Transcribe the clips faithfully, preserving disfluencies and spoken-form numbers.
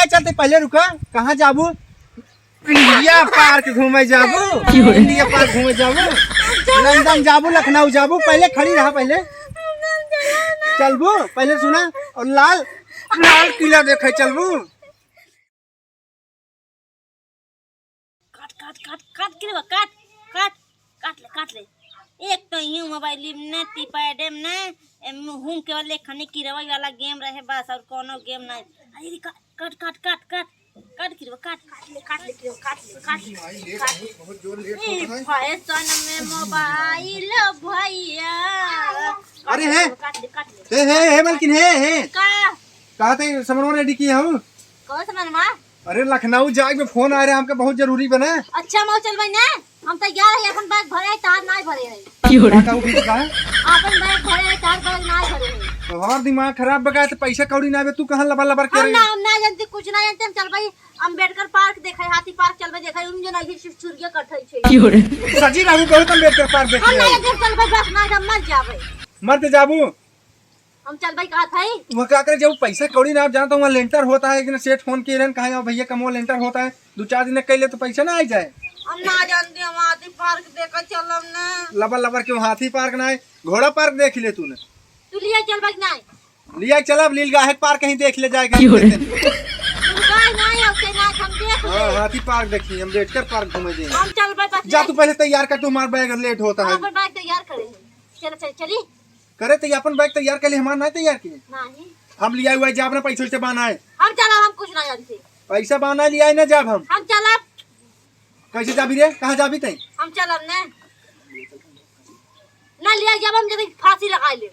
चलते पहले रुका, कहाँ जाबू? इंडिया पार्क घूमे जाबू, इंडिया पार्क घूमे जाबू, लंदन जाबू, लखनऊ जाबू, पहले खड़ी रहा पहले। चलबू, पहले सुना, और लाल, लाल किला देखे चलबू। काट, काट, काट, काट, किरवा, काट, काट, काट ले, काट ले। एक तो यूं मोबाइल में ने, टीपैड में ने, एम, हूं केवल एक खनी किरवा वाला गेम रहे बस, और कोनो गेम नहीं। अरे रे, काट, काट, काट, काट, काट, काट किरवा, काट, काट ले, काट ले, किरवा, काट ले, काट ले, भाई, लेट काट बहुत, ले। बहुत जोर लेट ए, होता है। फैशन में मोबाइल भैया। अरे हे। काट ले, काट ले। हे, हे, हे, मलकिन, हे, हे। का? कहा थे समरवा रेडी किए हूँ। कौन समरवा? अरे लखनऊ जाए में फोन आ रहा है हमका, बहुत जरूरी बना। अच्छा, हम चलबे ना, हम तैयार है, अपन बैग भरे है, तार नाय भरे है। का कहू ठीक बा? अपन बैग भरे है, तार बैग नाय भरे है। तोहार दिमाग खराब बा का, तो पैसा कौड़ी ना बे, तू कहाँ लबर लबर हम करे? ना, हम ना जानते, कुछ ना जानते, हम चलबे अम्बेडकर पार्क देखे, हाथी पार्क चलबे देखे, उन जो नहीं छुरिया कट है छे। सजी रहू बहुत अम्बेडकर पार्क देखे हम ना है। जानते, हम चलबे बस ना, हम मर जाबे। मर तो जाबू। हम चलबे कहत हई। वहाँ का करे, जब पैसा कौड़ी ना, आप जानता हूँ, वहाँ लेंटर होता है, एक दिन सेठ फोन किए रहन, कहा, "यहाँ भैया कमवा लेंटर होता है, दो चार दिन कह ले तो पैसा ना आ जाए।" हम ना जानते, हम हाथी पार्क देखा चलब ना। लबर लबर क्यों, हाथी पार्क ना है, घोड़ा पार्क देख ले तूने। तू लिया चलबे कि नहीं? लिया चलब, लील गाहक पार्क कहीं देख ले जाएगा। क्यों रे? तू गाय ना है, उसे ना हम देख ले। हाँ, हाथी पार्क देखी, अम्बेडकर पार्क घूमे जाएंगे। हम चलबे बस जा, ले। तू पहले तैयार कर, तू हमारा बैग लेट होता है। अपन बैग तैयार करे हैं। चल, चल, चली। करे तो अपन बैग तैयार कर ले, हमार ना तैयार किए। नहीं। हम लिया हुआ जाब ना, पैसा वैसे बाना है। हम चला, हम कुछ ना जानते। पैसा बाना लिया है ना जाब हम। हम चला। कैसे जाबी रे? कहाँ जाबी तई? हम चलब ना। ना लिया जाब हम जब फांसी लगा ले।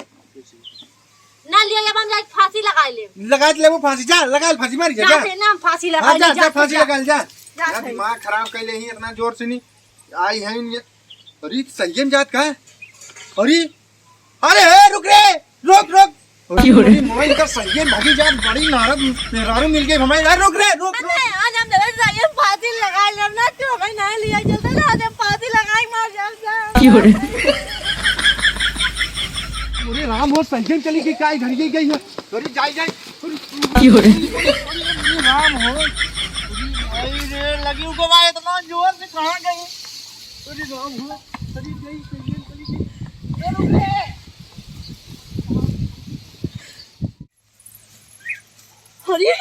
ना लिया जाब हम जब फांसी लगा ले। लगा ले वो फांसी, जा, लगा ले फांसी, मारी जा, जा। जाते ना हम फांसी लगा हाँ, ले, जा, जा, जा, फांसी जा। लगा ले, जा। जा, जा, सही। दिमाग खराब कर ले ही इतना जोर से नहीं। आई है इनके। अरे, संयम जात का है? अरे, अरे, हे, रुक रे, रुक, रुक। अरे, क्यों रे? अरे, मोबाइल का संयम भागी जात, बड़ी नारद मेहरारू मिल गई हमें। अरे, रुक रे, रुक, रुक। अरे, आज हम जरा संयम फांसी लगा लेब ना, तू हमें ना लिया चलता ना, आज हम फांसी लगा के मर जाब ना। क्यों रे? अरे राम हो, संयम चली गई, का इधर ही गई है? अरे, जाई, जाई। अरे, क्यों रे? अरे, राम हो। अरे, भाई रे, लगी उनको भाई इतना जोर से कहाँ गई? अरे, राम हो। अरे, गई, गई, गई, गई। अरे, रुक रे। अरे,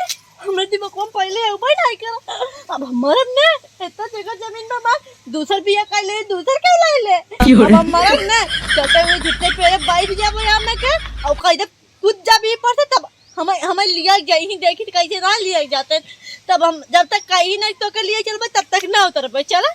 हमरे दिमाग में पहले अउबे नहीं करा। अब हम मरब ने, इतना जगह जमीन बा हमार, दूसर बिया कर ले, दूसर के ले ले। क्यों रे? अब हम मरब ने, चलते हुए जितने पेड़े बैठ जाबो यहाँ में के, और कह दे, कूद जाबी पर से, तब हमें, हमें लिया गया ही, देखी कैसे ना लिया जाते, तब हम जब तक कहीं नहीं तो के लिए चलबे, तब तक ना उतरबे, चला।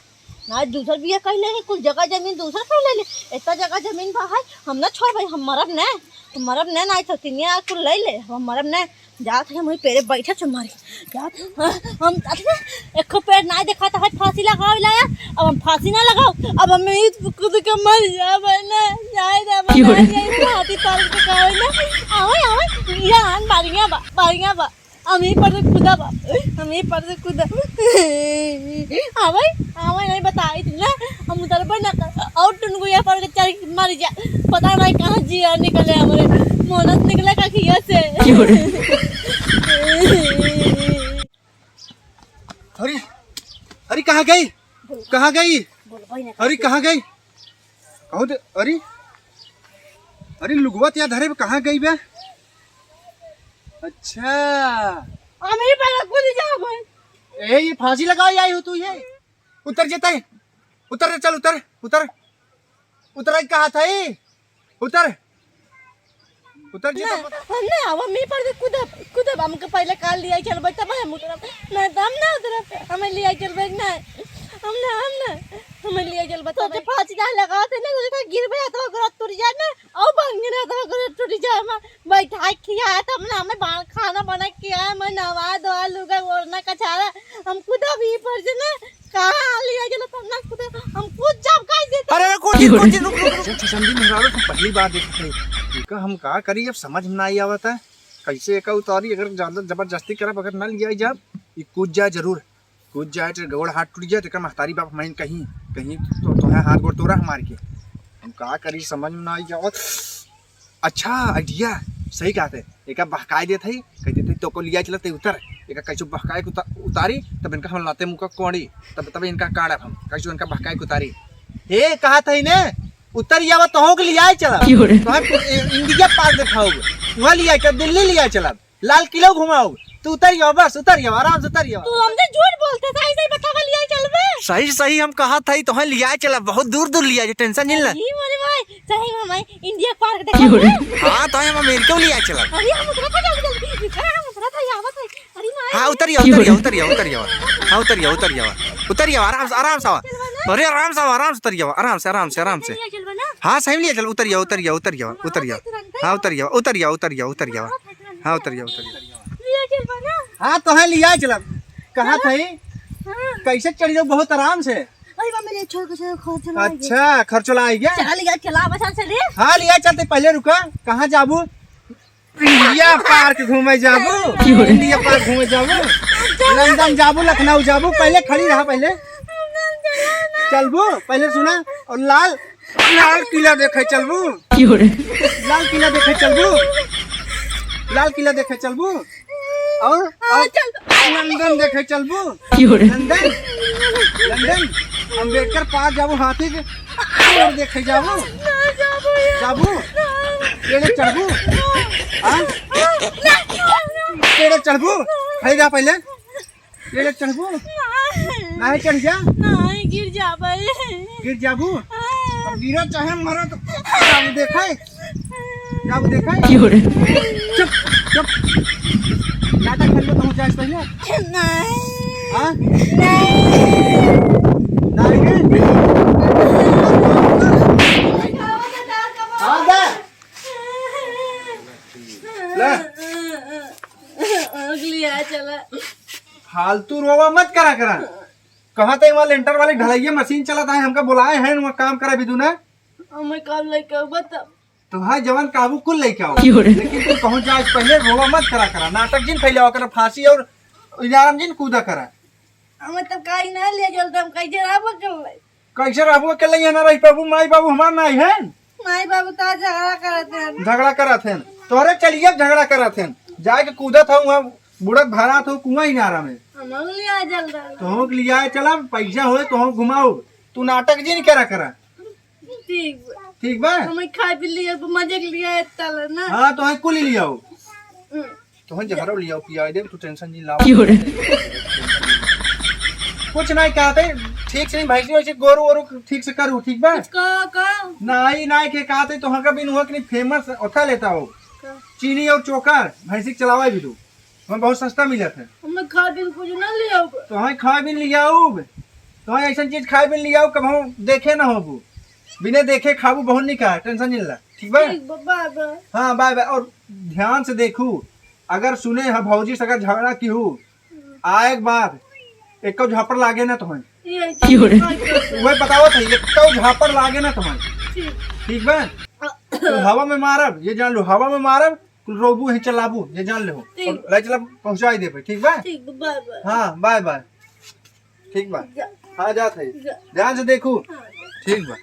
ना दूसर बिया कह ले, कुल जगह जमीन दूसर कह ले ले। इतना जगह जमीन बा है, हम ना छोड़बे, हम मरब ने, हम मरब ने, ना सौतिनिया कुल ले ले, हम मरब ने। जात है, हम वहीं पेड़े बैठे छो मारी। जात, हाँ, हम जात है, एको पेड़ ना देखात है, फांसी लगावे ला यार। अब हम फांसी ना लगाओ, अब हम यही कूद के मर जाबे ना, जाए रे, अब क्यों रे? यही हाथी पार्क के गावे ना। आवे, आवे, यहाँ आन, बारियां बा, बारियां बा। हम यहीं पर से कूदब, हम यहीं पर से कूदब। हाँ भाई, हाँ भाई, नहीं बताई थी ना, हम उतरबे ना कर। और टुनगुया पर के चढ़ के मर जा, पता नहीं कहाँ जिया निकले हमारे, मोनस निकले का खिया से। क्यों रे? अरे, अरे, कहाँ गई? कहाँ गई? अरे, कहाँ गई? कहूँ दे, अरे, अरे, लुगवा त्या धरे बे, कहाँ गई बे? अच्छा। हम ही पर कूद जाबे। ए, ये फांसी लगावे आई हो तू, ये? उतर जेतै। उतर रे, चल, उतर, उतर। उतर, कहा था ये? उतर। उतर जेतै। ना, हम ना, अब हम ही पर से कूदब, कूदब, हमके पहले कार लिया चलबे, तब हम उतरब। ना, तो हम ना उतरब, हमें लिया चलबे, ना। हम ना, हम ना, हमें लिया चलबे, तब। सोचे फांसी ना लगा थे ना, सोचे गिरबे, हाथवा गोड़ टूट जाए ना, और भांगे ना, हाथवा गोड़ टूट जाए, हम बैठा के खिया, तब ना, हमें बा-, खाना बना के खिया, हमें नवा धोआ, लुगा ओढ़ना, कछारा, हम कूदब ही पर से ना, कहाँ लिया चलो, तब ना कूदब, हम कूद जाब, काहे से? अरे, अरे, कूद, कूद, रुक, रुक, रुक। समझी मेहरारू, तू पहली बार देख रही। इनका हम का करी, अब समझ में ना आई आवत है। कैसे एका उतारी, अगर ज्यादा जबरदस्ती करब, अगर ना लिया जाब, ये कूद जाए जरूर। कूद जाए, तो गोड़ हाथ टूट जाए, तो एकर महतारी बाप हमारे कहीं, कहीं तो, तो है हाथ गोड़ तोड़ा हमार के। हम का करी, समझ में ना आई आवत। अच्छा idea, सही कहत है, एका बहकाए देत है, कह देत है, "तोको लिया चलत है, उतर।" एका कैसे बहकाए के उता-, उतारी, तब इनका हम लाते मुका कोड़ी, तब, तब इनका काढ़ब हम, कैसे इनका बहकाए के उतारी। हे, कहत है ने, उतर आवा, तोहूँ के लिया चलब। क्यों रे? तोहूँ के, ए, इंडिया पार्क देखाउब, वहाँ लिया चलब, दिल्ली लिया चलब। लाल किला घुमाउब, तू उतर जाओ, बस उतर जाओ, आराम से उतर जाओ। तू हमसे झूठ बोलते, सही सही बतावा, लिया चलबे। सही सही हम कहत हई, तोहे लिया चलब, बहुत दूर दूर लिया, टेंशन नहीं ले। अरे मोरे भाई, सही में हम इंडिया पार्क देखाबे। हाँ, तोहे हम अमेरिका लिया चलब। अरे हम उतरत है, जल्दी जल्दी। अरे हम उतरत है, आवत है। अरे माय। हाँ, उतर जाओ, उतर जाओ, उतर जाओ, उतर जाओ। हाँ, उतर जाओ, उतर जाओ। उतर जाओ, आराम से, आराम से आवा। अरे आराम से आवा, आराम से उतर जाओ, आराम से, आराम से, आराम से। लिया चलबे ना? हाँ, सही में लिया चल, उतर जाओ, उतर जाओ, उतर जाओ, उतर जाओ। तुरंत। हाँ, उतर जाओ, उतर जाओ, उतर जाओ, उतर जाओ। हाँ, उतर जाओ, उतर जाओ। लिया चलबे ना? हाँ, तोहे लिया चलब। कहा था ही? हाँ। कैसे चढ़ जाओ बहुत आराम से। अरे बाप रे, छोड़ के चलो, खर्च चला गया। अच्छा, खर्च चला आई गया? चला लिया, चला, बस चले। हाँ, लिया चलते, पहले रुका। कहाँ जाबू? इंडिया पार्क घूमे जाबू? क्यों रे? इंडिया पार्क घूमे जाबू? लंदन जाबू, लखनऊ जाबू? पहले खड़ी रहा, पहले। चलबू, पहले सुना। और लाल लाल किला देखे चलबू? क्यों रे? लाल किला देखे चलबू? लाल किला देखे चलबू? और, हाँ, और चल। लंदन देखे चलबू? क्यों रे? लंदन, लंदन, अम्बेडकर पार्क जाबू, हाथी के और देखे जाबू? ना जाबू यार। जाबू? पेड़े चढ़बू? हाँ? पेड़े चढ़बू? खड़ी रहा पहले। पेड़े चढ़बू? नहीं। नहीं चढ़ जा। नहीं, गिर जाबे। गिर जाबू? हाँ। अब गिरा चाहे मरा तो जाबू देखे। जाबू देखे। क्यों रे? चुप, चुप। नाटक कर लो, पहुँच जाए पहले। नहीं। हाँ? नहीं। नहीं रे? हाँ, दे। ले। अगली आ चला। फालतू रोवा मत करा करा। कहा थे वहाँ लेंटर वाली ढलैया मशीन चलत है, हमका बुलाए हैं, वहाँ काम करे भी तू ना। हमें काम लेके आओ, बता। तो हाँ, जवन काबू कुल लेके आओ। क्यों रे? लेकिन तू पहुँच जाए पहले, रोवा मत करा करा, नाटक जिन फैलावा करा, फांसी और इनारम जिन कूदा करा। हमें तो काई ना ले चलते, हम कैसे रहबो कर ले? कैसे रहबो अकेले? यहाँ ना रह पाबू, माई बाबू हमार नाई है। माई बाबू तो झगड़ा करत हैं। झगड़ा करत हैं, तोहरे चलिए झगड़ा करत हैं। जाए के कूदत हो वहाँ, बुड़त भरात हो कुआं इनारा में। हम लिया जल्दी। तोहूँ के लिया चला, पैसा होए तोहूँ घुमाओ। तू नाटक जिन करा करा। ठीक बा। ठीक बा? हमें खाए पी लिया, मजे के लिए तल ना। हाँ, तोहे कुल लियाओ। हम्म। तोहे जहरो लियाओ, पिया दे, तू टेंशन नहीं लाओ। क्यों रे? कुछ नहीं कहते, ठीक से नहीं, भैंसी वैसी गोरू वोरू ठीक से करू, ठीक बा? कुछ का, का? नहीं, नहीं के कहते, तोहका बिन हुआ कि नहीं फेमस ओथा लेता हो। का? चीनी और चोकर, भैंसी के चलावा भी तू। हमें बहुत सस्ता मिलत है। हमें खाए बिन कुछ ना लियाओ। तोहे खाए बिन लियाओ, तोहे ऐसन चीज खाए बिन लियाओ, कब हम देखे ना होबू। बिने देखे खाबू बहुत निका, टेंशन नहीं ला। ठीक बा? ठीक बा, बाय बाय। हाँ, बाय बाय। और ध्यान से देखू, अगर सुने ह भौजी से अगर झगड़ा किहू, आए के बाद एको झापड़ लागे ना तोहे। ये क्यों रे? वही बतावत है, एको झापड़ लागे ना तोहे। ठीक। ठीक बा? तो हवा में मारब, ये जान लो, हवा में मारब, कुल रोबू ही चलाबू, ये जान ले हो। ठीक। और ले चला पहुँचाई देबे, ठीक बा? ठीक बा, बाय बाय। हाँ, बाय बाय। ठीक बा। जा। हाँ, जात है। जा। ध्यान से देखू। हाँ। ठीक बा।